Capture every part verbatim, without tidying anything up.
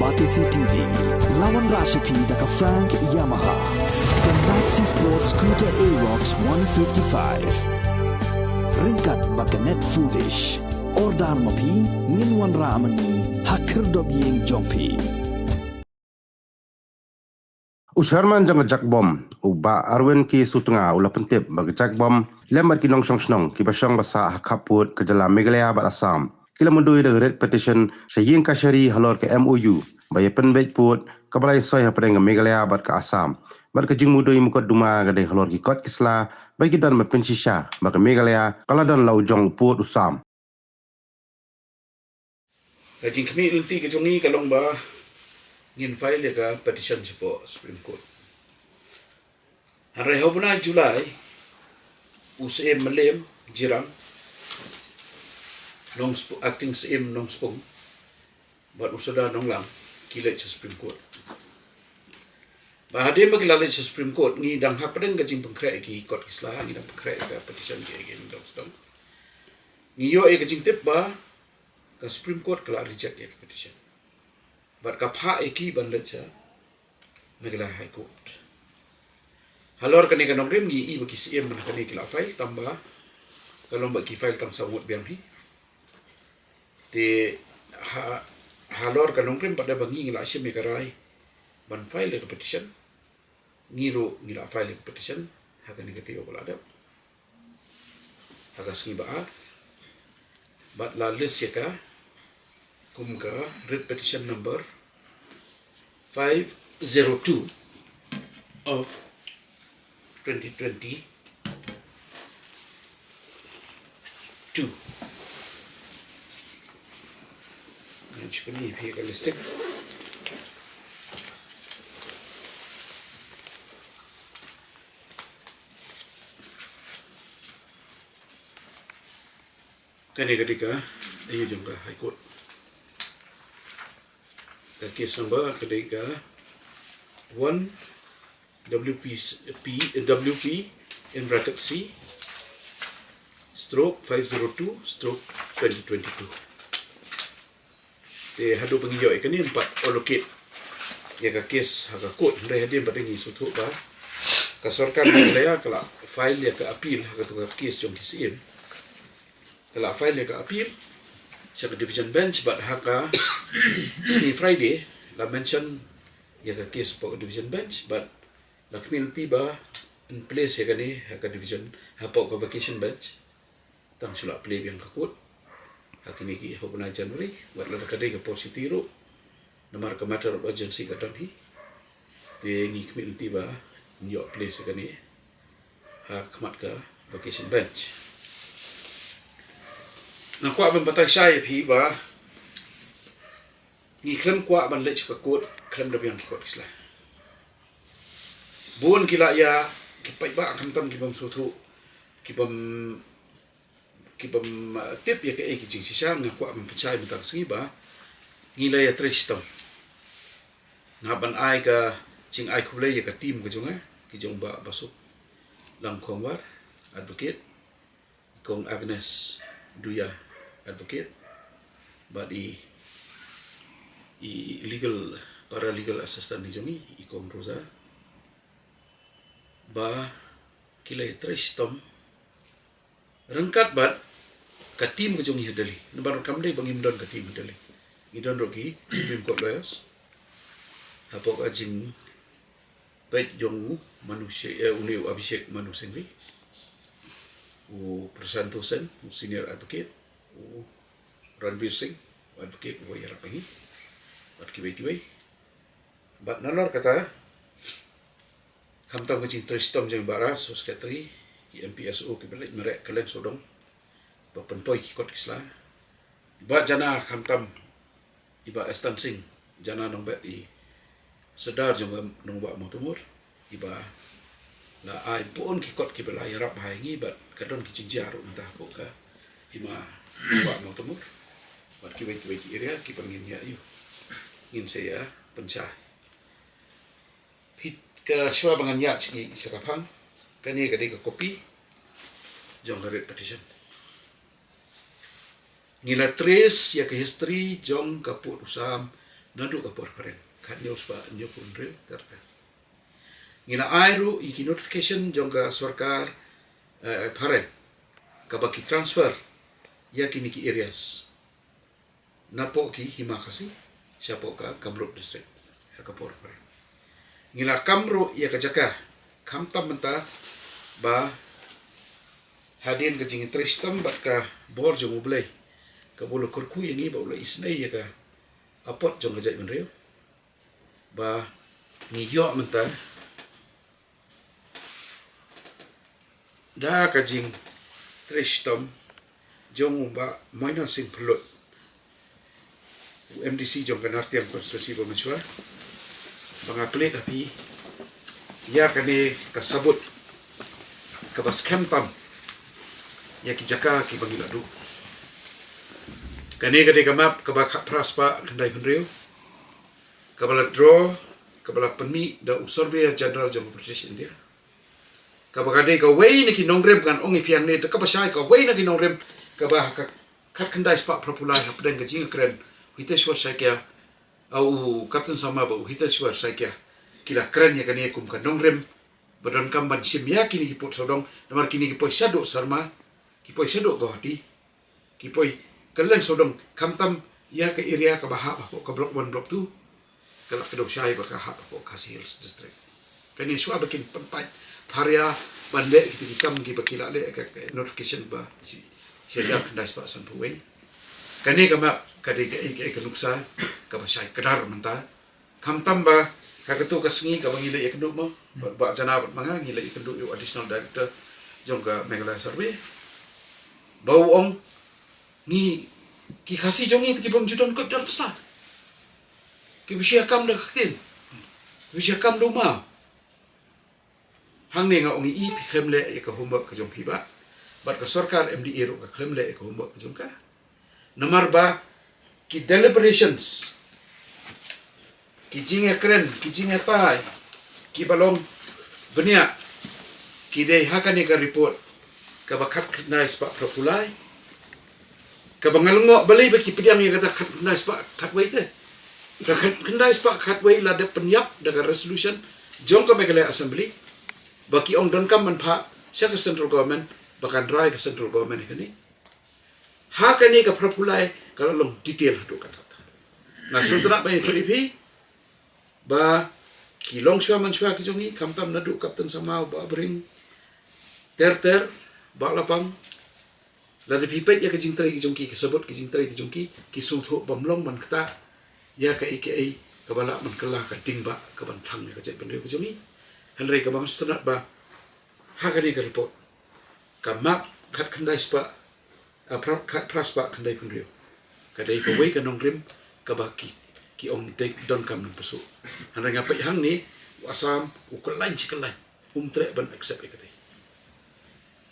Batesi T V, la wanrah sha phi da ka Frank Yamaha, ka Maxi Sport Scooter Aerox one fifty-five. Ryngkat bad ka Net Foodish. Order ma phi, ngin wanrah ma ngi ha khyrdop ïing jong phi. U Chairman jong ka JACBOM, u Bah Arwin K Sutnga, u la pyntip ba ka JACBOM lem bad ki nongshong shnong kiba shong ba sah ha khappud ka jylla Meghalaya bad Assam, ki la mudui da ka Writ Petition sha ïing kashari halor ka M O U ba ïa pynbeit pud kaba la ïasoi hapdeng ka Meghalaya bad ka Assam. Bad ka jingmudui mukotduma ka dei halor ki kot ki sla ba ki don ban pynshisha ba ka Meghalaya ka la don la u jong u pud u sam. Ka jingkhmih lynti ka jong ngi ka long ba ngin file ïa ka petition shapoh Supreme Court. Hynrei ha u bnai July, u Syiem Mylliem Jirang, Nongsp-, Acting Syiem Nongspung, bad u Sordar Nonglang ki leit sha Supreme Court. Ba hadien ba ki la leit sha Supreme Court, ngi dang hapdeng ka jingpynkhreh ïa ki kot ki sla, ngi dang pynkhreh ïa ka petition ki again dong sdong. Ngi ïoh ïa ka jingtip ba ka Supreme Court ka la reject ïa ka petition. Bad ka phah ïa ki ban leit sha Meghalaya High Court. Halor kane ka nongrim ngi i ba ki Syiem mynta kane ki la file tang ba ka long ba ki file tang saw ngut biang hi. Te ha, halor ka nongrim pat da ba ngi ngi la shim ïa ka rai ban file ïa ka petition. Ngi ruh ngi la file ïa ka petition ha kane ka taïew ba la dep, ha ka sngi ba ar. Bad la list ïa ka kum ka Writ Petition number five zero two of twenty twenty-two. Ngan shu pyni ïa phi ka listing. Kane ka dei ka ïa jong ka High Court. Ka case number ka dei ka one W P P, W P in bracket C stroke five zero two stroke twenty twenty-two. Te haduh ba ngi ïoh ïa kane, ngim pat allocate ïa ka case ha ka court, hynrei hadien ba ngi sngewthuh ba ka sorkar Meghalaya ka la file ïa ka appeal ha katu ka case jong ki Syiem. Ka la file ïa ka appeal sha ka division bench, bad ha ka sngi Friday la mention ïa ka case hapoh ka division bench, bad la khmih lynti ba yn place ïa kane ha ka division, hapoh ka vacation bench. Tang shu la plie biang ka court ha kine ki, ha u bnai January, wat lada ka dei ka por shuti ruh, namar ka matter of urgency ka don hi. Te ngi khmih lynti ba ngin ïoh place ïa kane ha khmat ka vacation bench. Nga kwah ban batai shai ïa phi ba ngi khlem kwah ban leit sha ka court khlem da biang ki kot ki sla. Bun ki la ïa, ki paidbah khamtam ki bym sngewthuh, ki bym, ki bym, uh, tip ïa kaei ki jingshisha. Nga kwah ban pynshai mynta ka sngi ba ngi la ïatrei shitom. Nga hap ban ai ka jingai khublei ïa ka team ka jong nga, ki jong Bah Basuk Langkhongwar, advocate, i Kong Agnes Duya, advocate, bad i, i legal, paralegal assistant i jong i, i Kong Rosa, ba ki la ïatrei shitom ryngkat bad ka team ka jong i ha Delhi. Namar kam dei ba ngim don ka team ha Delhi. Ngi don ruh ki Supreme Court lawyers. Hapoh ka jing peit jong u Manu Shi-, eh, une u Abhishek Manu Singvi, u Prashanto Sen, u senior advocate, u Ranveer Singh, u advocate uba ïarap ïa ngi, bad kiwei kiwei. Bad nalor kata, khamtam ka jingtrei shitom jong i Bah Ras, u secretary, ki M P S O kiba leit mareh kylleng sawdong ba pynpoi ki kot ki sla. Bah Jana khamtam, i Bah Estan Singh Jana Nongbet, i Sordar jong ka Nongbah Mawtamur, iba la ai bun ki kot kiba la ïarap bha ïa ngi, bad ka don ki jingjia ruh mynta hapoh ka hima Nongbah Mawtamur, bad kiwei kiwei ki area kiba ngin ïa ïoh, ngin sa ïa pynshai. Phi, ka shuwa ba ngan ïaid sha ki, sha ka phang, kane ka dei ka copy jong ka writ petition. Ngi la trace ïa ka history jong ka pud u sam Naduh ka por phareng, khatnyiaw spah hynñiawphew hynriew ter ter. Ngi la ai ruh ïa ki notification jong ka sorkar, eh, phareng, kaba ki transfer ïa kine ki areas napoh ki Hima Khasi shapoh ka Kamrup district ha ka por phareng. Ngi la kam ruh ïa ka jaka, khamtam mynta ba hadien ka jingïatrei shitom bad ka bor jong U Blei, kaba u la kyrkhu ïa ngi ba u la isynei ïa ka apot jong ka jaitbynriew, ba ngi ïoh mynta da ka jingtrei shitom jong u Bah Moina Singh Phlud, u M D C jong ka Nartiang constituency ba mynshuwa, ba nga klet ha phi ïa kane ka sabut kaba skhem tam ïa ki jaka kiba ngi la duh. Kane ka dei ka map kaba khatphra spah khyndaiphew hynriew, kaba la draw, kaba la pynmih da u Surveyor General jong ka British India. Kaba ka dei kawei na ki nongrim, ngan ong ïa phi hangne, da kaba shai kawei na ki nongrim, kaba ha ka khatkhyndai spah phra phew lai hapdeng ka jingkren u Hiteshwar Saikia, ah, u Captain Sharma bad u Hiteshwar Saikia, ki la kren ïa kane kum ka nongrim ba donkam ban shim ïa kine ki pud sawdong, namar kine ki poi shaduh Sharma, ki poi shaduh Guwahati, ki poi kylleng sawdong, khamtam ïa ka area kaba hap hapoh ka Block One, Block Two, ka la kdew shai ba ka hap hapoh Khasi Hills District. Kane shuwa ba kin pynpait pharia ban leh kita ki kam kiba ki la leh, ka, ka notification ba shi, shi hajar khyndai spah sanphew wei. Kane ka map ka dei kaei kaei ka nuksa kaba shai kdar mynta. Khamtam ba ha kato ka sngi kaba ngi leit ïakynduh mo, bad Bah Jana bad ma nga ngi leit ïakynduh ïa u Additional Director jong ka Meghalaya Survey, ba u ong, ngi, ki Khasi jong ngi te ki bym ju don kut don sla, ki bishar kam da ka ktien, ki bishar kam da u maw. Hangne nga ong ïa i, phi khlem leh ïa ka homework ka jong phi bah, bad ka sorkar M D A ruh ka khlem leh ïa ka homework ka jong ka. Namar ba ki deliberations, ki jingïakren, ki jingïatai kiba long bniah, ki dei ha kane ka report kaba khatkhyndai spah phra phew lai, kaba nga lyngngoh balei ba ki pdiang ïa kata khatkhyndai spah khatwei te. Ka khatkhyndai spah khatwei la dep pynïap da ka resolution jong ka Meghalaya Assembly, ba ki ong donkam ban phah sha ka central government, ba kan rai ka central government ïa kane. Ha kane ka phra phew lai ka la long detail haduh katta katta. Nga sngewtynnat ban ïathuh ïa phi ba ki longshuwa manshuwa ki jong ngi, khamtam naduh Captain Sharma, Bah Bring, ter ter, Bah Lapang, lada phi peit ïa ka jingtrei ki jong ki, ki sabut ki jingtrei ki jong ki, ki sngewthuh bym long ban ktah ïa kaei kaei kaba lah ban kylla ka ding bah kaban thang ïa ka jaitbynriew ka jong ngi. Hynrei kaba nga sngewtynnat ba ha kane ka report, ka map khatkhyndai spah, ah, phra, khat, phra spah khyndaiphew hynriew, ka dei kawei ka nongrim kaba ki, ki ong dei donkam nang pyrshah. Hynrei nga peit hangne, u Assam u kyllain shi kyllain, um treh ban accept ïa kata.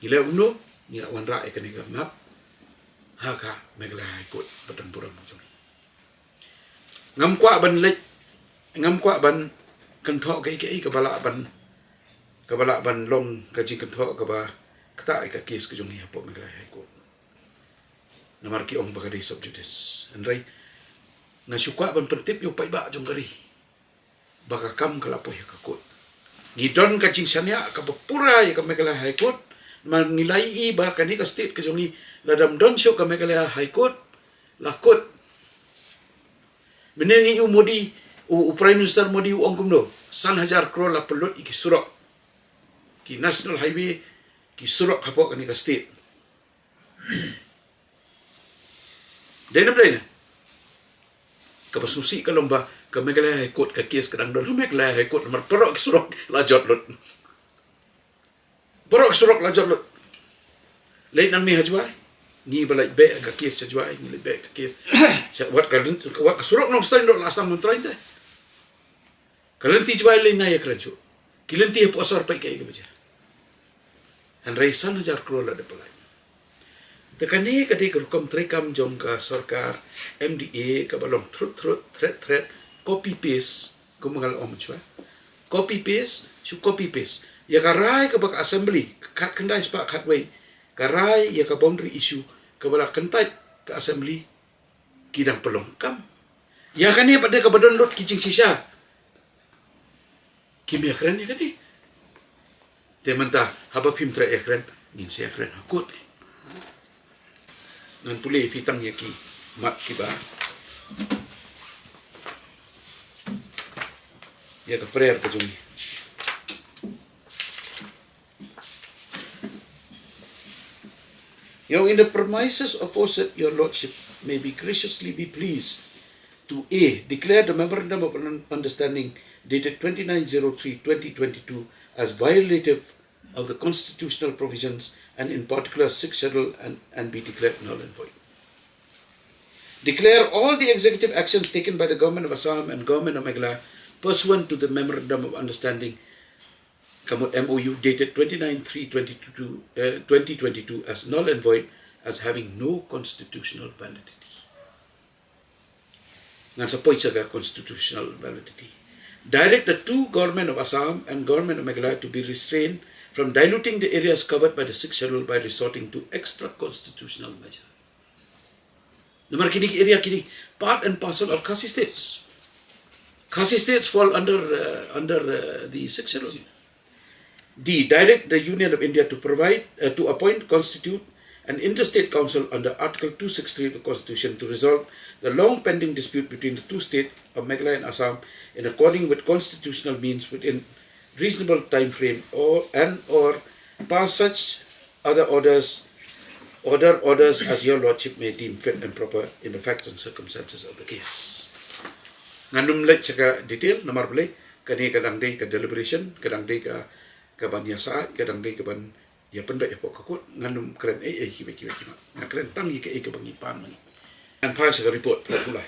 Ngi leh kumno? Ngi la wanrah ïa kane ka map ha ka Meghalaya High Court ba don burom ka jong ngi. Ngam kwah ban leit, ngam kwah ban kynthoh kaei kaei kaba lah ban, kaba lah ban long ka jingkynthoh kaba ktah ïa ka case ka jong ngi hapoh Meghalaya High Court. Namar ki ong ba ka dei sub judice. Hynrei nga shu kwah ban pyntip ïa u paidbah jong ka ri ba ka kam ka la poi ha ka court. Ngi don ka jingshaniah kaba pura ïa ka Meghalaya High Court. Namar ngi la ïohi ba kane ka state ka jong ngi, lada ym don shuh ka Meghalaya High Court, la kut. Mynne ngi ïohi u Modi, u, u Prime Minister Modi u ong kumno, san hajar klur la pynlut ïa ki surok, ki national highway, ki surok hapoh kane ka state. Dei ne ym dei ne? Kaba sngewsih ka long ba ka Meghalaya High Court, ka case ka dang don ha Meghalaya High Court namar baroh ki surok la jot lut. Baroh ki surok la jot lut. Leit nangne ha Jowai, ngi ba leit beh ka case ha Jowai, ngi leit beh ka case. Sha wat ka lyn-, wat ka surok Nongstoiñ ruh la sdang ban trei te. Ka lynti Jowai lei na ïakren shuh. Ki lynti hapoh sor peit kaei kaba jia. Hynrei san hajar klur la dep pyllait. Te kane ka dei ka rukom treikam jong ka sorkar M D A kaba long thrut thrut, thret thret, copy paste, kumba nga la ong mynshuwa. Copy paste, shu copy paste. Ïa ka rai kaba ka assembly, khatkhyndai spah khatwei, ka rai ïa ka boundary issue kaba la kyntait ka assembly, ki dang pynlong kam. Ïa kane pat de kaba don lut ki jingshisha. Kim ïakren ïa kane. Te mynta haba phim treh ïakren, ngin sa ïakren ha kut. Ngan pule ïa phi tang ïa ki mat kiba, ïa ka prayer ka jong ngi. Ïa ong, in the premises aforesaid, your lordship may be graciously be pleased to: A, declare the memorandum of un-, understanding dated twenty-nine zero three twenty twenty-two as violative of the constitutional provisions, and in particular Sixth Schedule, and, and be declared null and void. Declare all the executive actions taken by the Government of Assam and Government of Meghalaya pursuant to the Memorandum of Understanding, ka mut M O U, dated twenty-nine three twenty-two, uh, twenty twenty-two as null and void, as having no constitutional validity. Ngan sa poi sha ka constitutional validity. Direct the two Government of Assam and Government of Meghalaya to be restrained from diluting the areas covered by the Sixth Schedule by resorting to extra constitutional measure. Namar kine ki area kine part and parcel of Khasi states. Khasi states fall under, uh, under, uh, the Sixth Schedule. D, direct the Union of India to provide, uh, to appoint, constitute an interstate council under Article two six three of the Constitution to resolve the long pending dispute between the two states of Meghalaya and Assam in according with constitutional means within reasonable time frame, or, and or pass such other orders, order orders as your lordship may deem fit and proper in the facts and circumstances of the case. Ngan ym leit sha ka detail, namar balei, kane ka dang dei ka deliberation, ka dang dei ka, ka ban ïa sa, ka dang dei ka ban ïa pynbeit hapoh ka court. Ngan ym kren ei ei kiwei kiwei ki mat. Ngan kren tang ïa kaei kaba ngi pan ma ngi. Ngan phai sha ka report pula pula.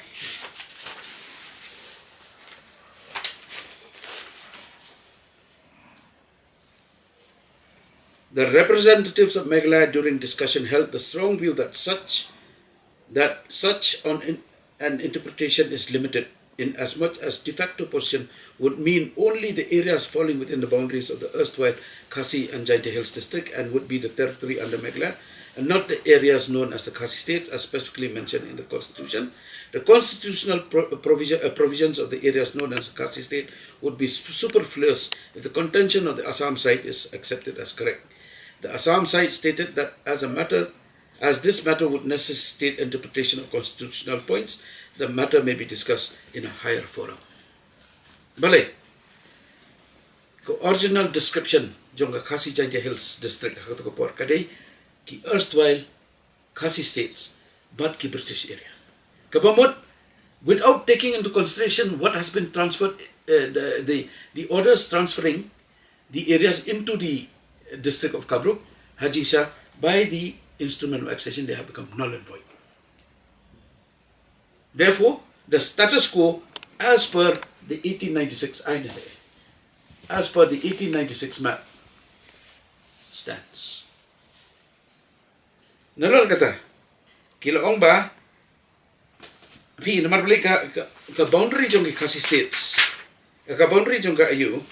The representatives of Meghalaya during discussion held the strong view that such, that such on in, an interpretation is limited, in as much as de facto position would mean only the areas falling within the boundaries of the erstwhile Khasi and Jaintia Hills District and would be the territory under Meghalaya, and not the areas known as the Khasi States as specifically mentioned in the Constitution. The constitutional pro-, provision, uh, provisions of the areas known as the Khasi State would be su-, superfluous if the contention of the Assam side is accepted as correct. The Assam side stated that as a matter, as this matter would necessitate interpretation of constitutional points, the matter may be discussed in a higher forum. Balei, ka original description jong ka Khasi Jaintia Hills District ha kato ka por ka dei ki erstwhile Khasi States bad ki British area. Kaba mut, without taking into consideration what has been transferred, uh, the, the, the orders transferring the areas into the District of Kamrup, ha jingshisha by the instrument of accession, they have become null and void. Therefore, the status quo as per the eighteen ninety-six I N S A, as per the eighteen ninety-six map, stands. Nalor kata, ki la ong ba, phi, namar balei ka, ka, ka boundary jong ki Khasi States, ka boundary jong ka A U,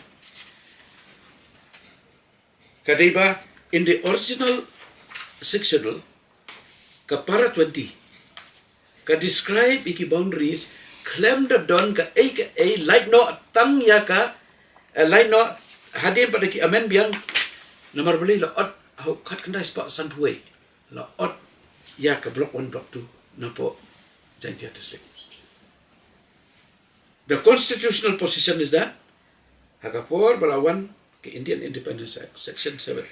ka dei ba, in the original Sixth Schedule, ka para twenty, ka describe ïa ki boundaries khlem da don kaei kaei, lait noh tang ïa ka, eh, lait noh, hadien pat da ki amend biang, namar balei la ot, ha u khatkhyndai spah sanphew wei, la ot ïa ka Block One, Block Two napoh Jaintia District. The constitutional position is that, ha ka por ba la wan ka Indian Independence Act, Section seven,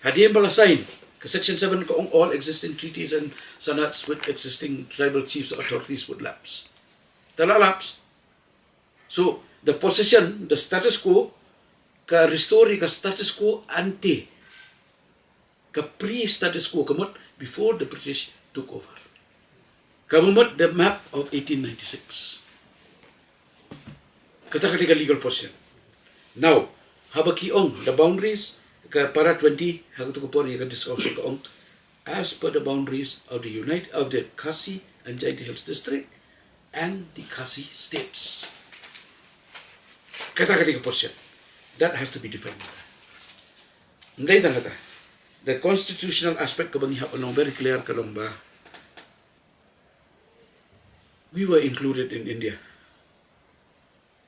hadien ba la sign ka Section seven, ka ong all existing treaties and sannads with existing tribal chiefs or authorities would lapse. Te la lapse. So, the position, the status quo, ka restore ka status quo ante, ka pre-status quo, ka mut before the British took over. Ka mut the map of eighteen ninety-six. Kata ka dei ka legal position. Now, haba ki ong, the boundaries, ka para twenty, ha kato ka por ïa ka discussion ka ong, as per the boundaries of the unit, of the Khasi and Jaintia Hills District and the Khasi States. Kata ka dei ka position. That has to be defined. Ym dei tang kata. The constitutional aspect kaba ngi hap ban long very clear ka long ba We were included in India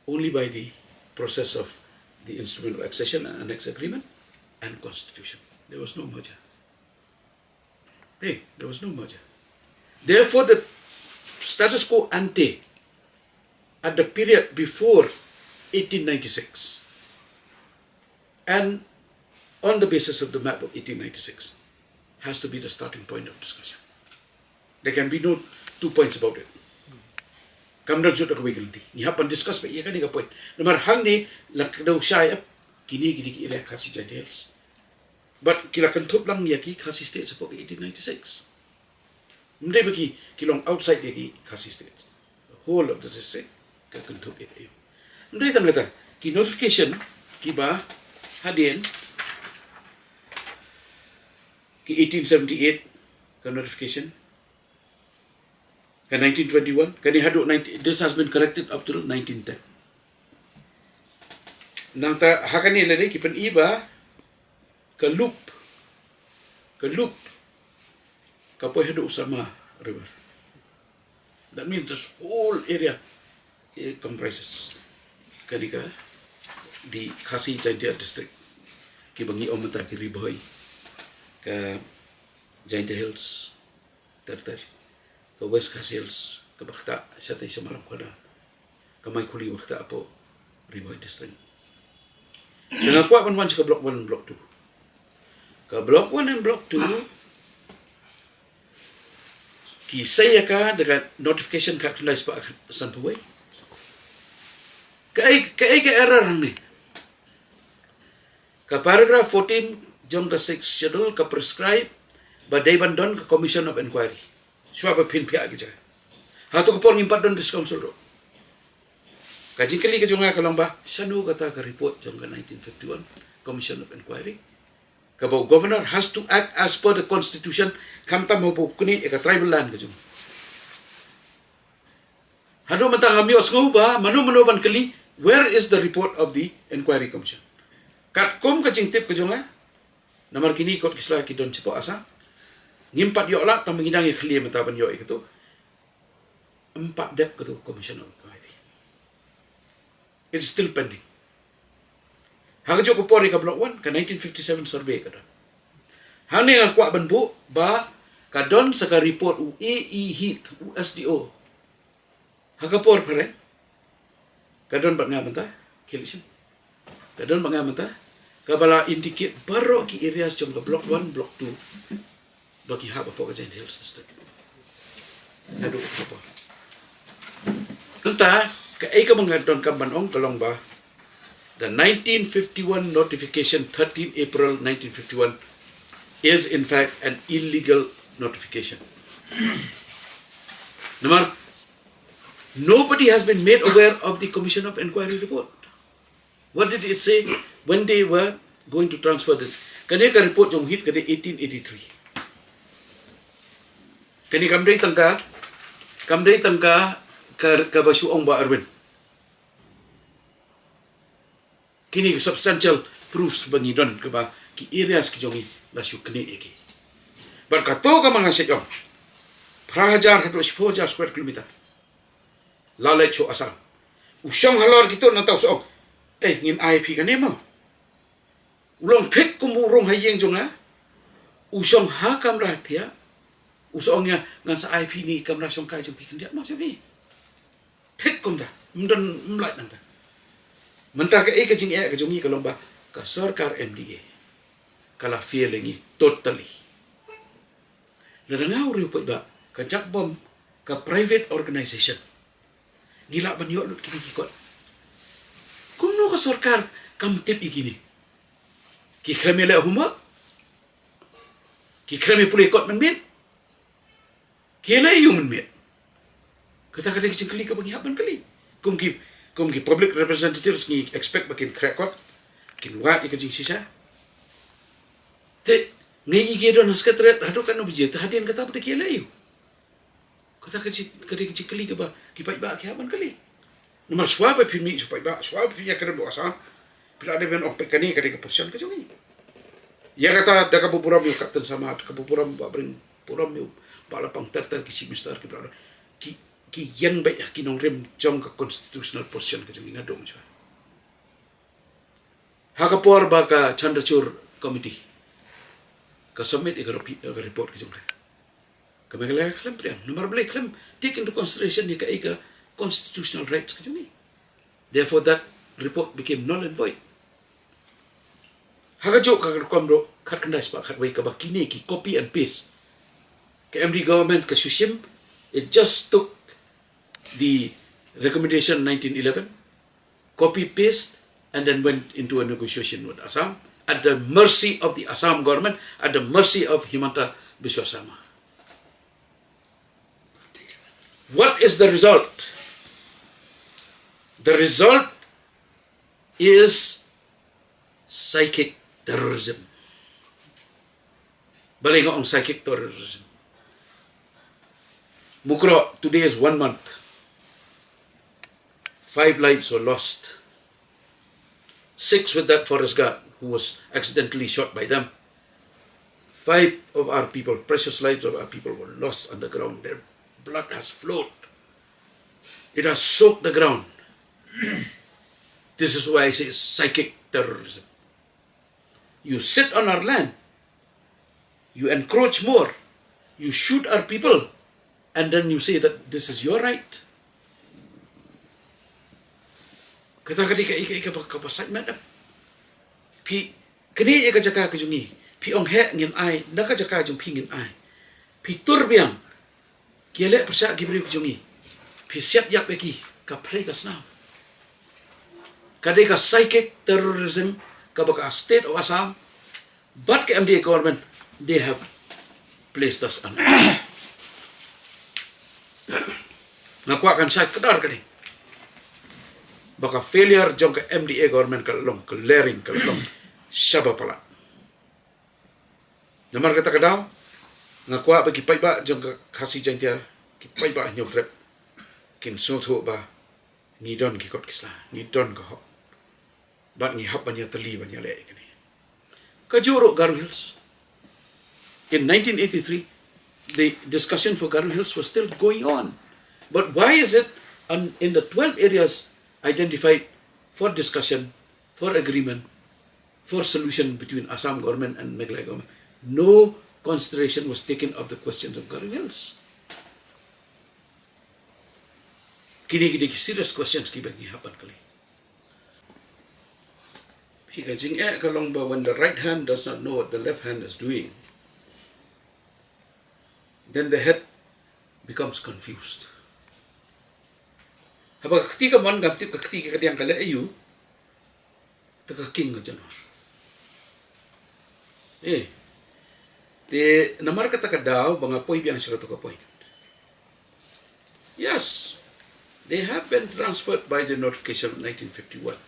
only by the process of the Instrument of Accession and Annex Agreement and Constitution. There was no merger. Hey, there was no merger. Therefore, the status quo ante at the period before eighteen ninety-six and on the basis of the map of eighteen ninety-six has to be the starting point of discussion. There can be no two points about it. Kam don shuh da kawei ka lynti. Ngi hap ban discuss beit ïa kane ka point. Namar hangne la kdew shai ap kine ki dei ki area Khasi Jaintia Hills. But ki la kynthup lang ïa ki Khasi State shapoh ka eighteen ninety-six. Ym dei ba ki, ki long outside ïa ki Khasi State. The whole of the district ka kynthup ïa ki. Ym dei tang kata, ki notification kiba hadien, ki eighteen seventy-eight ka notification, ka nineteen twenty-one, kane haduh nineteen, this has been corrected up till nineteen ten. Nangta ha kane lade ki pyni ba ka loop, ka loop ka poi haduh Usama River. That means this whole area, eh, comprises ka dei ka, the Khasi Jaintia District, kiba ngi ong mynta ki Ri Bhoi, ka Jaintia Hills, ter ter, ka West Khasi Hills, kaba ktah shatei sha Maram Khuada, ka Maikhuli ba ktah hapoh Ri Bhoi District. Te nga kwah ban wan sha ka Block One and Block Two. Ka Block One and Block Two ki sei ïa ka da ka notification khatkhyndai spah sanphew wei. Kaei, kaei ka error hangne? Ka paragraph fourteen jong ka Sixth Schedule ka prescribe ba dei ban don ka Commission of Inquiry. Shuwa ba phin phiah ki jaka. Hato ka por ngim pat don District Council ruh? Ka jingkylli ka jong nga ka long ba shano kata ka report jong ka nineteen fifty-one Commission of Inquiry, kaba u Governor has to act as per the Constitution, khamtam haba u knieh ïa ka tribal land ka jong. Haduh mynta ngam ïohsngew ba mano mano ban kylli, where is the report of the Inquiry Commission? Katkum ka jingtip ka jong nga, namar kine kot ki sla ki don shapoh Assam, ngim pat ïoh lah, tang ba ngi dang ïa khlieh mynta ban ïoh ïa kato. Ym pat dep kato Commission of Inquiry. It is still pending. Ha kajuh ka por ïa ka Block One, ka nineteen fifty-seven survey ka don. Hangne nga kwah ban buh ba ka don sa ka report u A E Heath, u S D O. Ha ka por phareng ka don bad nga mynta, ki election. Ka don bad nga mynta, kaba la indicate baroh ki areas jong ka Block One, Block Two, ba ki hap hapoh ka Jaintia Hills District. Haduh ka por. Nangta, kaei kaba nga donkam ban ong ka long ba, the nineteen fifty-one notification, thirteen April nineteen fifty-one, is in fact an illegal notification. Namar, nobody has been made aware of the Commission of Inquiry report. What did it say when they were going to transfer this? Kane ka report jong Heath ka dei eighteen eighty-three. Kane kam dei tang ka, kam dei tang ka, ka, kaba shu ong Bah Erwin. Kine ki substantial proofs ba ngi don kaba ki areas ki jong ngi la shu knieh ïa ki. Bad kato kaba nga shait ong, phra hajar haduh shiphew hajar square kilometer. La leit sha Assam. U shong halor kito nangta u sa ong, eh, ngin ai phi kane mo. U long thik kum u rung ha ïing jong nga. U shong ha kamra thiah. U sa ong ïa nga, ngan sa ai phi ne kamra shongkai jong phi khyndiat mo jong phi. Thik kumta, ym don, ym lait nangta. Mynta kaei ka jingeh ka jong ngi ka long ba ka sorkar M D A ka la fail ïa ngi totally. Lada nga u riew paidbah, ka jakbom ka private organization, ngi lah ban ïoh lut kine ki kot. Kumno ka sorkar kam tip ïa kine? Ki khlem ïa leh homework? Ki khlem ïa pule kot mynmiet? Ki leh aïu mynmiet? Kata ka dei ka jingkylli kaba ngi hap ban kylli. Kum ki, kum ki public representatives ngi expect ba kin khreh kot, kin wad ïa ka jingshisha. Te ngi, ïa ki don ha secretariat haduh katno baje, te hadien kata pat ki leh aïu? Kata ka jing, ka dei ka jingkylli kaba ki paidbah ki hap ban kylli. Namar shuwa ba phi mih sha paidbah, shuwa ba phi ïakren bad u Assam, phi la dei ban ong peit kane ka dei ka position ka jong ngi. Ïa kata da kaba burom ïa u Captain Sharma, da kaba burom Bah Bryn, burom ïa u Bah Lapang, ter ter ki Chief Minister kiba la, ki, ki ïeng beit ha ki nongrim jong ka constitutional position ka jong ngi naduh mynshwa. Ha ka por ba ka Chandrachud Committee ka submit ïa ka repi-, ïa ka report ka jong ka, ka Meghalaya khlem pdiang. Namar balei? Khlem take into consideration ïa ka, ïa ka constitutional rights ka jong ngi. Therefore, that report became null and void. Ha kajuh ka rukom ruh, khatkhyndai spah khatwei, kaba kine ki copy and paste. Ka M D A government ka shu shim, it just took the recommendation nineteen eleven, copy paste, and then went into a negotiation with Assam at the mercy of the Assam government, at the mercy of Himanta Biswa Sarma. What is the result? The result is psychic terrorism. Balei nga ong psychic terrorism? Mukroh, today is one month. Five lives were lost. Six with that forest guard who was accidentally shot by them. Five of our people, precious lives of our people, were lost underground. Their blood has flowed. It has soaked the ground. This is why I say psychic terrorism. You sit on our land, you encroach more, you shoot our people, and then you say that this is your right. Kata ka dei ka, ka, ka, ka, kaba sait met. Phi, kane ïa ka jaka ka jong ngi. Phi ong heh ngin ai, na ka jaka jong phi ngin ai. Phi tur biang. Ki leh pyrshah ki briew ki jong ngi. Phi siat ïap ïa ki, ka pyrshah ka snam. Ka dei ka psychic terrorism kaba ka state of Assam bad ka M D A government, they have placed us under. Nga kwah kan shai kdar kane. Ba ka failure jong ka M D A government ka long, ka lereng ka long shaba palat. Namar kata ka daw, nga kwah ba ki paidbah jong ka Khasi Jaintia, ki paidbah Hynñiewtrep, kin sngewthuh ba ngi don ki kot ki sla, ngi don ka hok. Bad ngi hap ban ïatylli, ban ïaleh ïa kane. Kajuh ruh Garo Hills. In nineteen eighty-three, the discussion for Garo Hills was still going on. But why is it, on, in the twelve areas identified for discussion, for agreement, for solution between Assam government and Meghalaya government, no consideration was taken of the questions of Garo Hills? Kine ki dei ki serious questions kiba ngi hap ban kylli. Hi, ka jingeh ka long ba when the right hand does not know what the left hand is doing, then the head becomes confused. Haba ka kti ka mon, kam tip ka kti ka kadiang ka leh aïu, te ka king ka janwar. Eh. Te namar kata ka daw ba nga poi biang sha kato ka point. Yes, they have been transferred by the notification of nineteen fifty-one.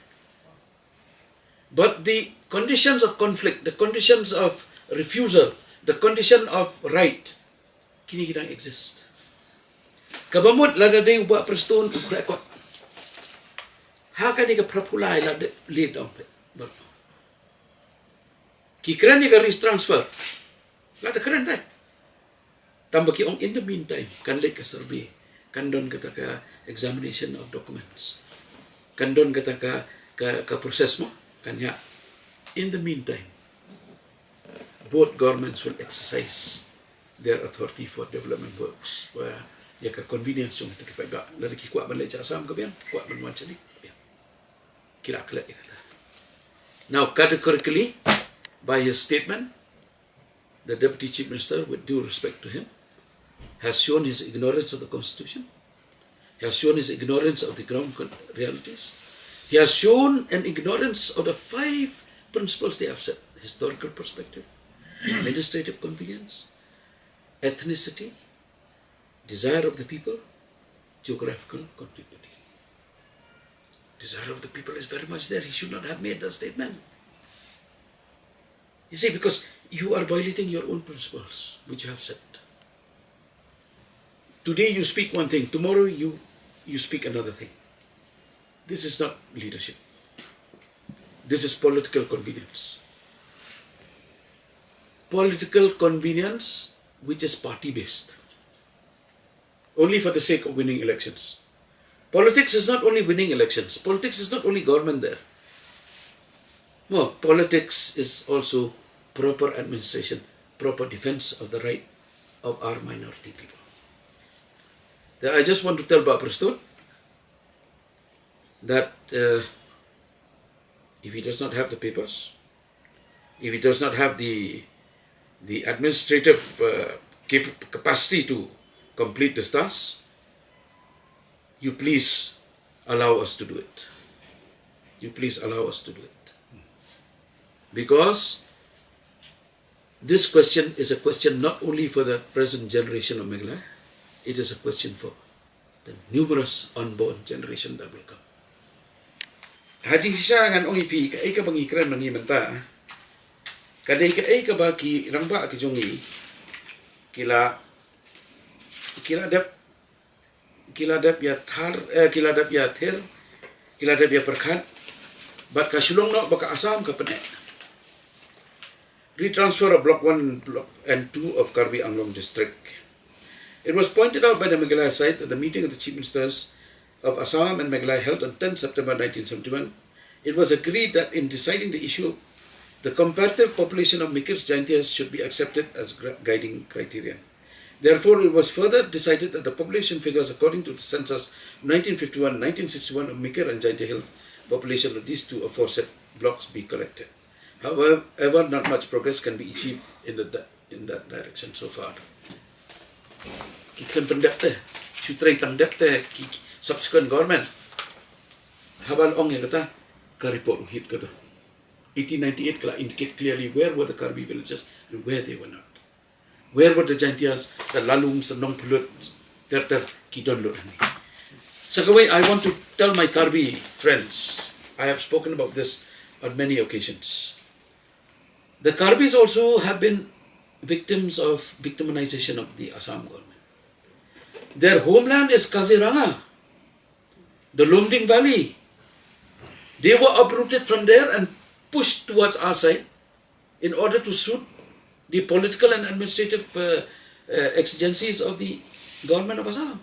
But the conditions of conflict, the conditions of refusal, the condition of right, kine ki dang exist. Kaba mut lada dei u Bah Prestone u khreh kot, ha kane ka phra phew lai la dep leit dong phet. Ki kren ïa ka risk transfer, la da kren phet. Tangba ki ong in the meantime kan leit ka survey, kan don kata ka examination of documents, kan don kata ka, ka, ka process mo, kan ïa. In the meantime, both governments will exercise their authority for development works. Wa ïa ka convenience jong kita ki paidbah. Lada ki kwah ban leit sha Assam ka biang, kwah ban wan shane ka biang. Ki la klet ïa kata. Now, categorically, by his statement, the Deputy Chief Minister, with due respect to him, has shown his ignorance of the Constitution. He has shown his ignorance of the ground con-, realities. He has shown an ignorance of the five principles they have set: historical perspective, administrative convenience, ethnicity, desire of the people, geographical contiguity. Desire of the people is very much there. He should not have made that statement. You see, because you are violating your own principles, which you have set. Today you speak one thing, tomorrow you, you speak another thing. This is not leadership. This is political convenience. Political convenience which is party-based. only for the sake of winning elections. Politics is not only winning elections. Politics is not only government there. No, politics is also proper administration, proper defense of the right of our minority people. Then I just want to tell Bah Prestone that, uh, if he does not have the papers, if he does not have the, the administrative, uh, cap-, capacity to complete this task, you please allow us to do it. You please allow us to do it. Because this question is a question not only for the present generation of Meghalaya, it is a question for the numerous unborn generation that will come. Ha jingshisha ngan ong ïa phi, kaei kaba ngi kren ma ngi mynta, ka dei kaei kaba ki rangbah ka jong ngi ki la, ki la dep, ki la dep ïa thar, eh, ki la dep ïa thir, ki la dep ïa pyrkhat, bad ka shu long noh ba ka Assam ka pyneh. Retransfer of Block one, Block and two of Karbi Anglong District. It was pointed out by the Meghalaya side that the meeting of the Chief Ministers of Assam and Meghalaya held on tenth September nineteen seventy-one, it was agreed that in deciding the issue, the comparative population of Mikirs Jaintias should be accepted as gra-, guiding criterion. Therefore, it was further decided that the population figures according to the census nineteen fifty-one, nineteen sixty-one of Mikir and Jaintia Hills population of these two aforesaid blocks be collected. However, not much progress can be achieved in the di-, in that direction so far. Ki khlem pyndep te, shu trei tang dep te ki, ki subsequent government. Haba la ong ïa kata, ka report u hit kata. Eighteen ninety-eight ka la indicate clearly where were the Karbi villages and where they were not. Where were the Jaintias, the Lalungs, the Nongpylut, ter ter ki don lut hangne. Sa kawei, I want to tell my Karbi friends, I have spoken about this on many occasions. The Karbis also have been victims of victimization of the Assam government. Their homeland is Kaziranga, the Lumding Valley. They were uprooted from there and pushed towards our side in order to suit the political and administrative, uh, uh, exigencies of the government of Assam.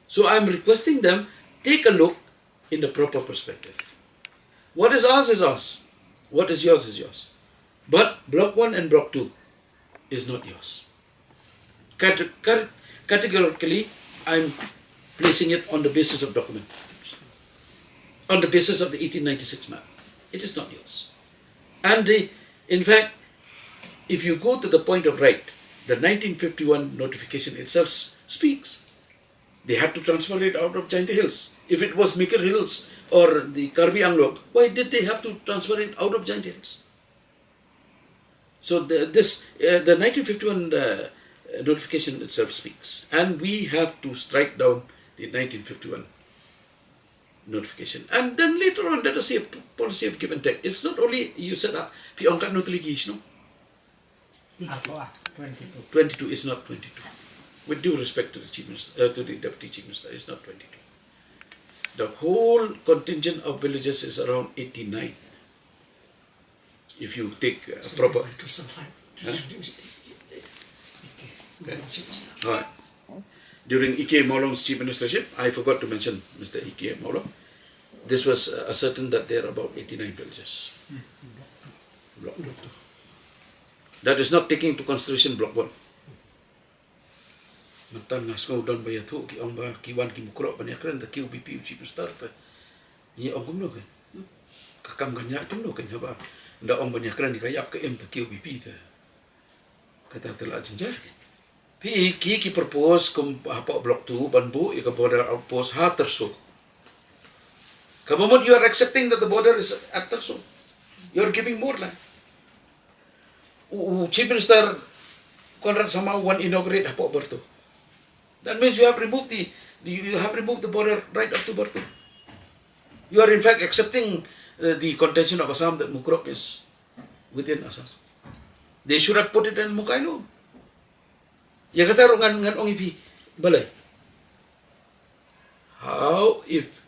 So I'm requesting them, take a look in the proper perspective. What is ours is ours. What is yours is yours. But Block one and Block two is not yours. Cate-, cate-, categorically, I'm placing it on the basis of document, on the basis of the eighteen ninety-six map. It is not yours. And the, in fact, if you go to the point of right, the nineteen fifty-one notification itself s-, speaks. They had to transfer it out of Jaintia Hills. If it was Mikir Hills or the Karbi Anglong, why did they have to transfer it out of Jaintia Hills? So the, this, uh, the nineteen fifty-one, uh, notification itself speaks. And we have to strike down the nineteen fifty-one notification. And then later on, let us see a p-, policy of give and take. It's not only you said, ah, phi ong katno tylli ki, no? Twenty-two. Twenty-two is not twenty-two. With due respect to the Chief Minister, uh, to the Deputy Chief Minister, it's not twenty-two. The whole contingent of villages is around eighty-nine. If you take, uh, proper. Huh? Okay. All right. During E K Mawlong's chief ministership, I forgot to mention Mister E K Mawlong. This was, uh, ascertained that there are about eighty-nine villages. Block two. That is not taking into consideration Block one. Mynta nga sngew don ba ïathuh ki ong ba ki wan ki Mukroh ban ïakren da ki U B P u Chief Minister te. Ngi ong kumno ke? Ka kam ka ñiah kumno ke haba da ong ban ïakren ïa ka ïap ka im da ki U B P te. Kata te la jynjar ke. Phi ki, ki propose kum hapoh Block two ban buh ïa ka border outpost ha Tyrso. Kaba mut you are accepting that the border is at Tyrso. You are giving more land. U, u Chief Minister Conrad Sangma u wan inaugurate hapoh Barto. That means you have removed the, you, you have removed the border right up to Barto. You are in fact accepting, uh, the contention of Assam that Mukroh is within Assam. They should have put it in Mukailung. Ïa kata ruh ngan, ngan ong ïa phi, balei? How if,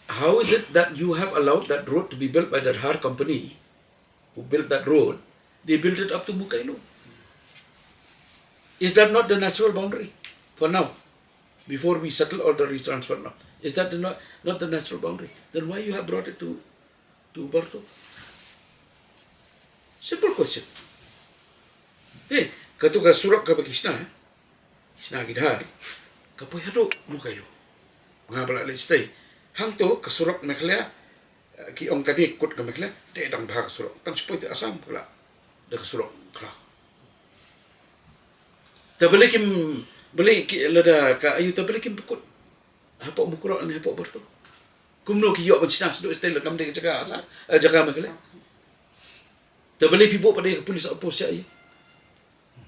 how is it that you have allowed that road to be built by the Dhar company who built that road? They built it up to Mukailung. Is that not the natural boundary? for now, before we settle all the retransfer now? Is that the not, not the natural boundary? Then why you have brought it to, to Barto? Simple question. Hey, katu ka surok ka ba ki shna, eh? Ki shna ki dhar. Ka poi haduh Mawkailu. Nga ba la leh stay. Hangto ka surok Meghalaya, eh, ki ong kane kut ka Meghalaya, te dang bha ka surok. Tang shu poi te Assam ka la da ka surok khlaw. Te balei kim, balei ki, lada ka ayu te balei kim pynkut hapoh Mukroh ne hapoh Barto? Kumno ki ïoh ban shna sdang stay lada kam dei ka jaka Assam, eh, jaka Meghalaya? Te balei phi buh pat da ka police outpost sha ïa?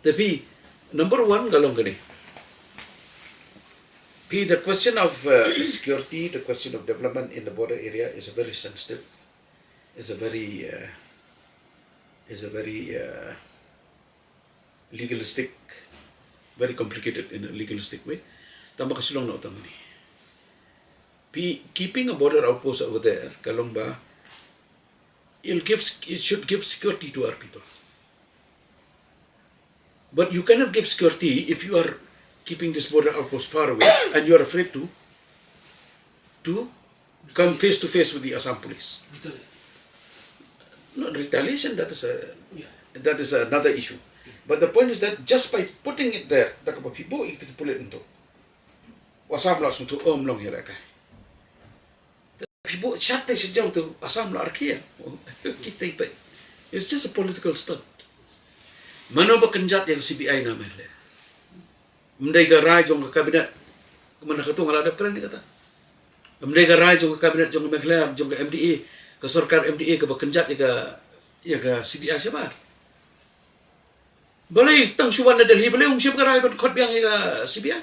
Te phi, number one ka long kane. Phi, the question of, uh, security, the question of development in the border area is a very sensitive, is a very, uh, is a very, uh, legalistic, very complicated in a legalistic way. Tang ba ka Shillong na uta mane. Phi, keeping a border outpost over there ka long ba it'll give, it should give security to our people. But you cannot give security if you are keeping this border outpost far away and you are afraid to, to come face to face with the Assam police. Retaliation. Not retaliation, that is a, yeah, that is another issue. But the point is that just by putting it there, da kaba phi buh ïa kita ki pulit hangto, u Assam u la sngewthuh, ym long hi lehkai. Phi buh shatei sha jrong te u Assam u la rkhie. Kita i peit. It's just a political stunt. Mano ba kynjat ïa ka C B I na Meghalaya? Ym dei ka rai jong ka cabinet. Kumno kata nga la dep kren ïa kata. Ym dei ka rai jong ka cabinet jong ka Meghalaya, jong ka M D A, ka sorkar M D A kaba kynjat ïa ka, ïa ka C B I shabar. Balei tang shu wan na Delhi, balei um shim ka rai ban khot biang ïa ka C B I?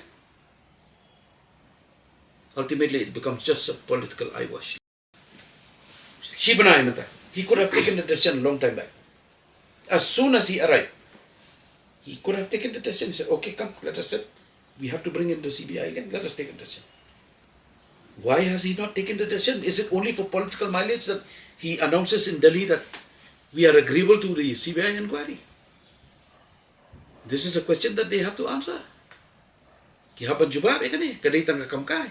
Ultimately, it becomes just a political eyewash. Shi bnai mynta. He could have taken the decision long time back. As soon as he arrived, he could have taken the decision. He said, "Okay, come, let us sit. We have to bring in the C B I again. Let us take a decision." Why has he not taken the decision? Is it only for political mileage that he announces in Delhi that we are agreeable to the C B I inquiry? This is a question that they have to answer. Ki hap ban jubab ïa kane, ka dei tang ka kam kai.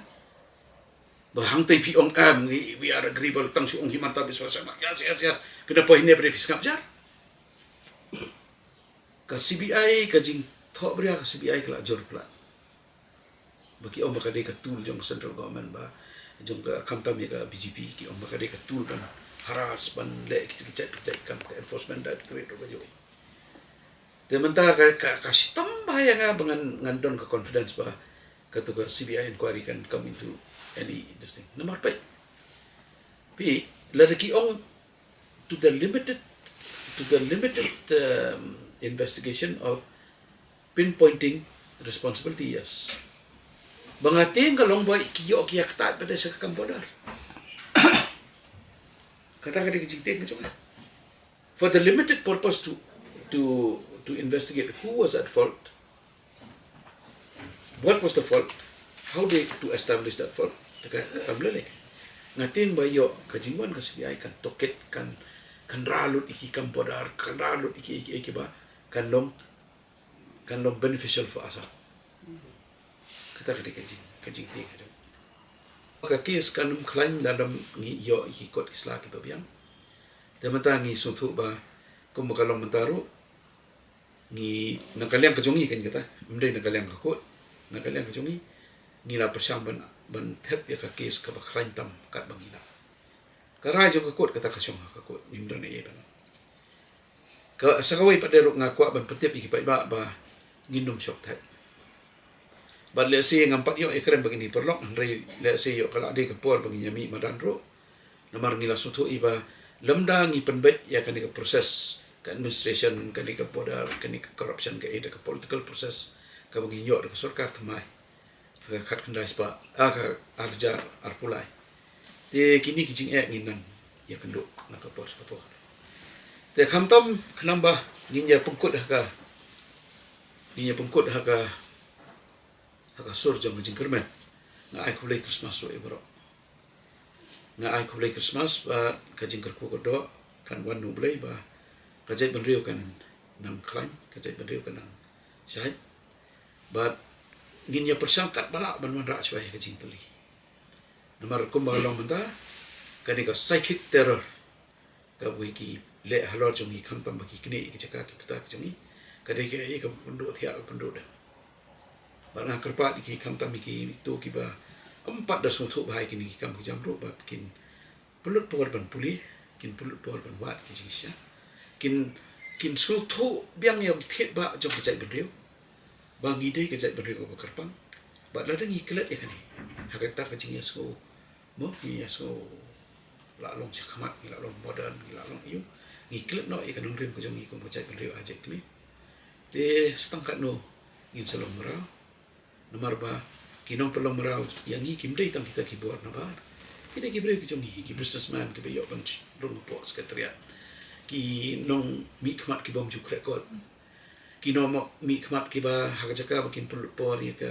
Ba hangtei phi ong em, we, we are agreeable, tang shu ong hi mynta Biswa Sharma. Yes, yes, yes. Phi na poi hangne pat phi sngap jar. Ka C B I, ka jingthoh bria ka C B I ka la jur palat. Ba ki ong ba ka dei ka tool jong ka central government ba, jong ka, khamtam ïa ka B J P, ki ong ba ka dei ka tool ban harass, ban leh kito ki jait, ki jait kam, ka Enforcement Directorate ruh ka jong. Te mynta ka, ka, ka shitom bha ïa nga ba ngan, ngan don ka confidence ba katu ka C B I inquiry kan come into any this thing. Namar peit, phi, lada ki ong to the limited, to the limited, um, investigation of pinpointing responsibility, yes. Ba nga tieng ka long ba ki ïoh ki ïa ktah pat da sha ka kam border. Kata ka dei ka jingtieng ka jong nga. For the limited purpose to, to, to investigate who was at fault, what was the fault, how they to establish that fault, te ka kam lei lei. Nga tieng ba ïoh ka jingwan ka C B I kan tohkit, kan, kan rah lut ïa ki kam border, kan rah lut ïa ki, ïa ki, ïa ki ba kan long, kan long beneficial for Assam. Kata ka dei ka jing, ka jingtieng ka jong. Ka case kan ym khlaiñ lada ym ngi ïoh ïa ki kot ki sla kiba biang. Te mynta ngi sngewthuh ba kumba ka long mynta ruh, ngi, na ka liang ka jong ngi kan kata, ym dei na ka liang ka court, na ka liang ka jong ngi, ngi la pyrshang ban, ban thep ïa ka case kaba khlaiñ tam katba ngi lah. Ka rai jong ka court kata ka shong ha ka court, ngim don ei ei ban. Ka, sa kawei pat de ruh nga kwah ban pyntip ïa ki paidbah ba ngin ym shong thait. Bad lehse ngam pat ïoh ïakren ba ngin ïa pyrlok, hynrei lehse ïoh ka la dei ka por ba ngin ïa mih madan ruh. Namar ngi la sngewthuh ïa ba lymda ngi pynbeit ïa kane ka process ka administration, kane ka border, kane ka corruption kaei da ka political process kaba ngin ïoh da ka sorkar thymmai ha ka khatkhyndai spah, ah, ka arhajar arphew lai. Te kine ki jingeh ngin nang ïakynduh na ka por sha ka por. Te khamtam khnang ba ngin ïa pynkut ha ka, ngin ïa pynkut ha ka, ha ka sur jong ka jingkyrmen, nga ai khublei Christmas ruh ïa baroh. Nga ai khublei Christmas ba ka jingkyrkhu kyrdoh kan wan na U Blei ba ka jaitbynriew kan nang khlaiñ, ka jaitbynriew kan nang shait. Bad Ngin ïa pyrshang katba lah ban wanrah shuwa ïa ka jingtylli. Namar kumba ka long mynta, kane ka psychic terror kaba ki leh halor jong ngi, khamtam ba ki knieh ïa ki jaka ki pyrthei jong ngi, ka dei kaei kaba pynduh thiah, pynduh dem. Bad nga kyrpad ïa ki, khamtam ïa kito kiba ym pat da sngewthuh bha ïa kine ki kam ki jam ruh, bad kin pynlut por ban pule, kin pynlut por ban wad ki jingshisha, kin, kin sngewthuh biang ïa u thied ba jong ka jaitbynriew, ba ngi dei ka jaitbynriew kaba kyrpang. Bad lada ngi klet ïa kane, ha kata ka jingïasngew, mo, ngi ïasngew la long shakhmat, ngi la long modern, ngi la long ïa u, ngi klet noh ïa ka nongrim ka jong ngi kum ka jaitbynriew ha jait kane. Te tang katno ngin sa long mraw. Namar ba ki nongpynlong mraw ïa ngi kim dei tang kita ki bor nabar. Ki dei ki briew ki jong ngi, ki businessman kiba ïoh ban rung hapoh secretariat, ki nongmihkhmat ki bym ju khreh kot, ki nongmihkhmat kiba ha ka jaka ba kin pynlut por ïa ka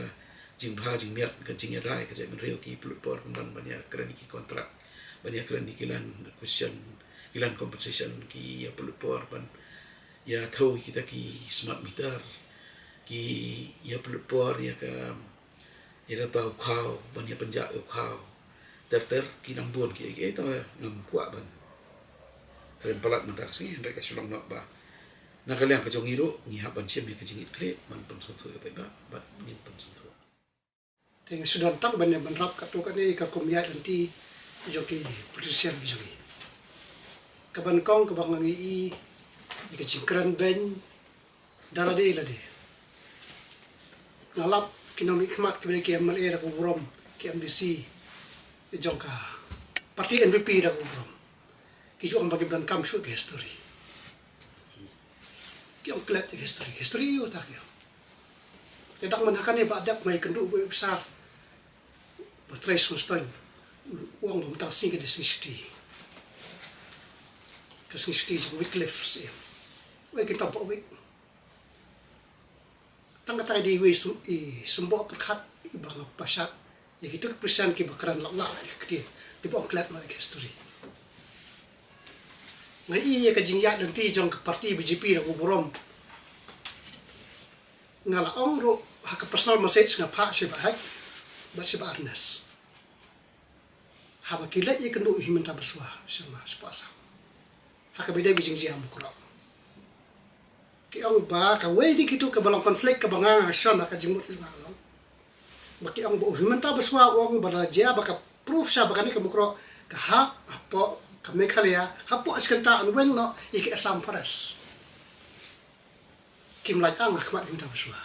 jingbha jingmiat, ka jingïada ïa ka jaitbynriew, ki pynlut por pynban ban ïakren ïa ki kontrak, ban ïakren ïa ki land acquisition, ki land compensation, ki ïa pynlut por ban ïa thew ïa kita ki smart meter, ki ïa pynlut por ïa ka, ïa kata u khaw, ban ïa pynjah u khaw. Ter ter ki nang bun ki, ki, ta ngam kwah ban kren palat mynta ka sngi, hynrei ka shu long noh ba na ka liang ka jong ngi ruh ngi hap ban shim ïa ka jingïaid khlieh ban pynsngewthuh ïa paidbah, bad ngin pynsngewthuh. Te nga shu don tang ban ïa ban rap katto katne ka kum ïaid lynti jong ki politician ki jong ngi. Kaba nyngkong kaba nga ïohi ïa ka jingkren beiñ da lade lade. Nga lap ki nongmihkhmat kiba dei ki M L A da ka burom, ki M D C jong ka party N P P da ka burom, ki ju ong ba kim donkam shuh ka history. Ki ong klet ïa ka history, history ïa uta ki ong. Te dang man ha kane ba dep nga ïakynduh bad u officer ba trei sngewsteng, u ong ba mynta ka sngi ka dei ka sngi shuti, ka sngi shuti jong Wycliffe seh. Wei, ki tang ba wei. Tang kata ka dei iwei i symboh pyrkhat iba nga pashad ïa kito ki politician kiba kren lap lap ïa ka ktien, kiba ong klet noh ïa ka history. Nga ïohi ïa ka jingïaid lynti jong ka party B J P da ka burom. Nga la ong ruh ha ka personal message nga phah sha i Bah Hek bad sha i Bah Ernest, haba ki leit ïakynduh ïa u Himanta Biswa Sarma shapoh Assam, ha kaba ïadei bad ka jingjia Mukroh. Ki ong ba kawei na kito kaba long conflict kaba nga nga shon ha ka jingmut jong nga long ba ki ong ba u Himanta Biswa u ong ba la jia ba ka proof sha ba kane ka Mukroh ka hap hapoh ka Meghalaya, hapoh Skyntha, un weng noh ïa ka Assam Forest. Kim lah ong ha khmat u Himanta Biswa.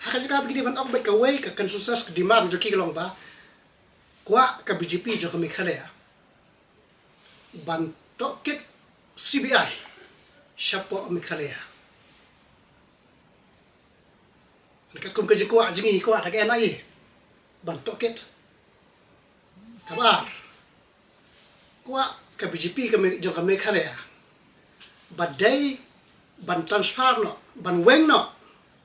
Ha ka jaka ba ki dei ban ong beit, kawei ka consensus, ka demand jong ki ka long ba kwah ka B J P jong ka Meghalaya ban tohkit C B I shapoh Meghalaya. Katkum ka jingkwah jong ngi, kwah da ka N I A ban tohkit. Kaba ar, kwah ka B J P ka Me-, jong ka Meghalaya ba dei ban transfer noh, ban weng noh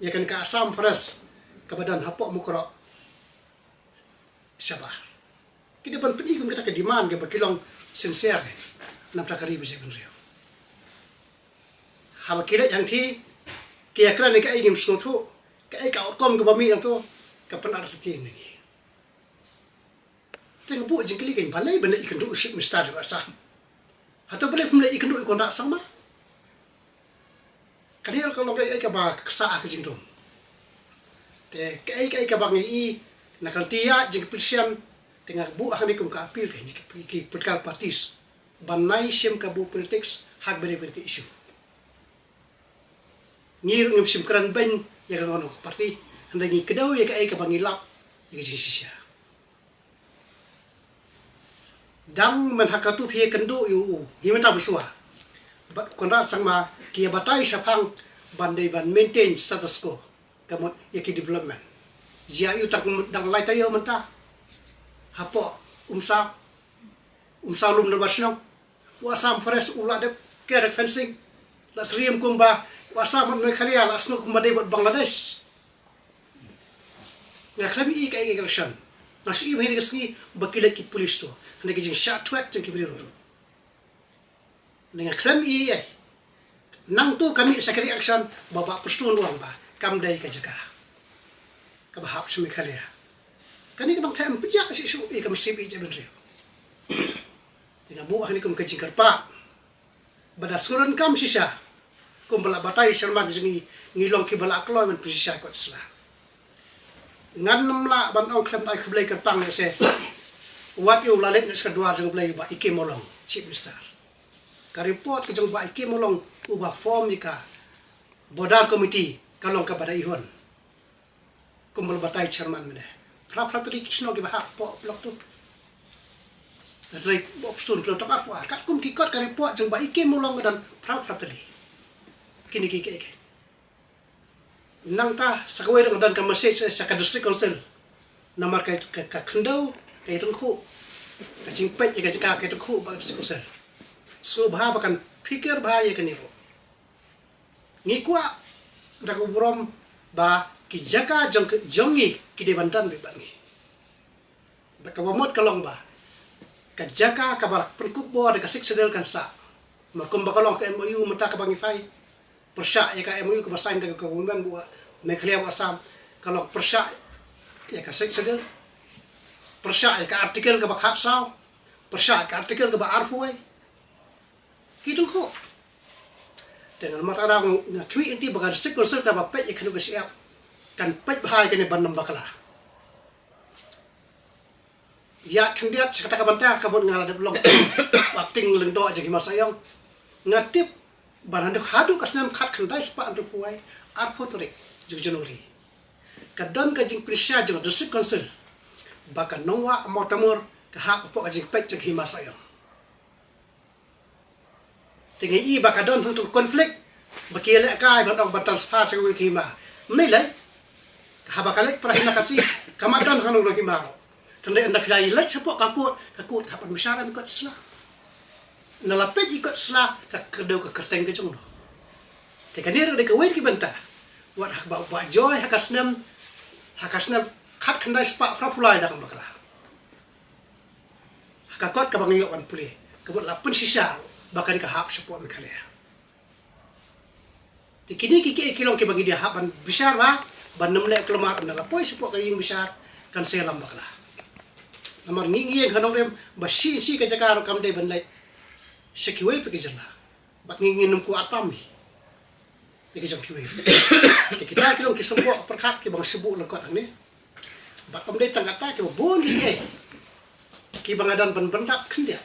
ïa kane ka Assam Forest kaba don hapoh Mukroh shabar. Ki dei ban pyni kum kata ka demand kaba ki long sincere na bynta ka ri bad jaitbynriew. Haba ki leit hangtei, ki ïakren ïa kaei ngim sngewthuh, kaei ka outcome kaba mih hangto, ka pynartylli ïa ngi. Te nga buh jingkylli kein, balei ban leit ïakynduh u Chief Minister jong ka Assam? Hato balei phim leit ïakynduh ïa u Conrad Sangma? Kane ruh ka long kaei kaba ksa ha ka jingdum. Te kaei kaei kaba ngi ïohi na ka lynti ïa jong ki politician, te nga buh hangne kum ka appeal kein ïa ki, ki political parties ban nai shim kabu politics ha kaba ïadei bad ka issue. Ngi ruh ngim shym kren beiñ ïa kano kano ka party, hynrei ngi kdew ïa kaei kaba ngi lap ïa ka jingshisha. Dang mynta ha katu phi ïakynduh ïa u Himanta Biswa bad Conrad Sangma, ki ïa batai shaphang ban dei ban maintain status quo, ka mut ïa ki development. Jia ïa u tang dang lai taïew mynta hapoh Umsaw, Umsaw Lumdorbar Shnong. U Assam Forest u la dep ker fencing, la syriem kumba u Assam bad Meghalaya, la sngew kumba dei bad Bangladesh. Nga khlem ïohi kaei ka action. Nga shu ïohi ha kane ka sngi ba ki leit ki police to. Hynrei ka jingshah thwet jong ki briew ruh, nga khlem ïohi ei. Nangto ka mih sa ka reaction ba Bah Prestone u ong ba Kam dei ka jaka kaba hap sha Meghalaya. Kane ka bang them pjah shisha ïa ka mynsiem ïeit jaitbynriew. Te nga buh ha kane kum ka jingkyrpad ba da sngewdonkam shisha, kumba la batai sha ngi, ngi long kiba la kloi ban pynshisha kot sla. Ngan nym lah ban ong khlem da ai khublei kyrpang ne se, wat ïa u la leit na ka dwar jong U Blei, Bah E K Mawlong, Chief Minister. Ka report ka jong Bah E K Mawlong uba form ïa ka border committee ka long kaba da ihon. Kumba la batai chairman mynne, phra phra tylli ki shnong kiba hap hapoh Block Two. Hynrei Block Two ki long tang arphew ar. Katkum ki kot ka report jong Bah E K Mawlong ka don phra phra tylli. Kine ki, ki, ki. Nangta sa kawei ruh nga don ka message sha ka District Council. Namar ka, ka, ka khyndew ka ïatyngkhuh, ka jingpeit ïa ka jaka ka ïatyngkhuh bad ka District Council. Sngewbha ba kan phikir bha ïa kane ruh. Ngi kwah da ka burom ba ki jaka jong, jong ngi ki dei ban don beit bad ngi. Bad kaba mut ka long ba ka jaka kaba la pynkup bor da ka Sixth Schedule kan sah. Namar kumba ka long ka M O U mynta kaba ngi phai, pyrshah ïa ka M O U kaba sign da ka government ba Meghalaya bad Assam, ka long pyrshah ïa ka Sixth Schedule, pyrshah ïa ka article kaba khatsaw, pyrshah ïa ka article kaba arphew wei. Ki jong ko. Te namar kata nga khmih lynti ba ka District Council kaba peit ïa kane ka shyiap kan peit bha ïa kane ban ym bakla. Ïa khyndiat sha kata ka bynta ka mut nga la dep long u Acting Lyngdoh jong Hima Sohiong. Nga tip ba naduh haduh ka snem khatkhyndai spah hynriewphew wei, arphew tarik jong January, ka don ka jingpynshai jong District Council ba ka Nongwah Mawtamur ka hap hapoh ka jingpeit jong Hima Sohiong. Te ngi i ba ka don hangto ka conflict ba ki ïalehkai ban ong ban transfer sha kawei ka hima. Mynne lei ka haba ka leit para hima Khasi ka mat don hangno ka hima ruh. Te ynda phi la ïaleit shapoh ka court, ka court ka hap ban bishar ïa kot sla. Ynda la peit ïa kot sla ka kdew ka kyrteng ka jong no. Te kane ruh dei kawei ki bynta wat ha kaba, ba joi ha ka snem, ha ka snem khatkhyndai spah phraphew lai da kam bakla. Ha ka kot kaba ngi ïoh ban pule ka mut la pynshisha ba kane ka hap shapoh Meghalaya. Te kine ki, ki, ki long kiba ngi dei hap ban bishar bha ban ym leh kulmar, ynda la poi shapoh ka ïing bishar kan sa lam bakla. Namar ngi, ngi ïeng ha nongrim ba shi, shi ka jaka ruh kam dei ban leit sha kiwei pat ki jylla. Bad ngi, ngin ym kwah tam hi ïa ki jong kiwei. Te kita ki long ki symboh pyrkhat kiba nga shu buh lyngkot hangne. Bad kam dei tang kata, kiba bun kiei kiei kiba nga don ban pyndap khyndiat.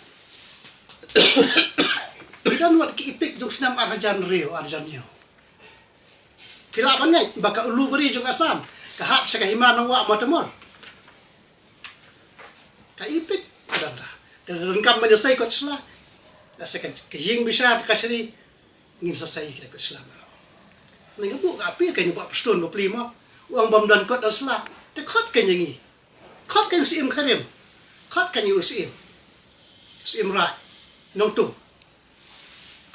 Ngi don wat ki EPIC jong snem ar hajar hynriew, ar hajar hynñiew. Phi lah ban ngeit ba ka Ulubari jong Assam ka hap sha ka hima Nongwah Mawtamur. Ka EPIC ka don ta. Te donkam ban ïasei kot sla. La sha ka, ka ïing bishar ka shari ngin sa sei kita kot sla. Ngi buh ka appeal ka ngi buh Prestone bapli mo. U ong bym don kot don sla. Te khot ka ngi ngi. Khot ka ngi Syiem Kharim. Khot ka ngi u Syiem. Syiem Raij Nongtum.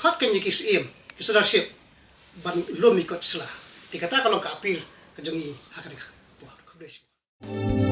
Khot ka ngi ki Syiem ki sdang ship ban lum ïa kot sla. Te kata ka long ka appeal ka jong ngi ha kane ka por. Khublei shibun.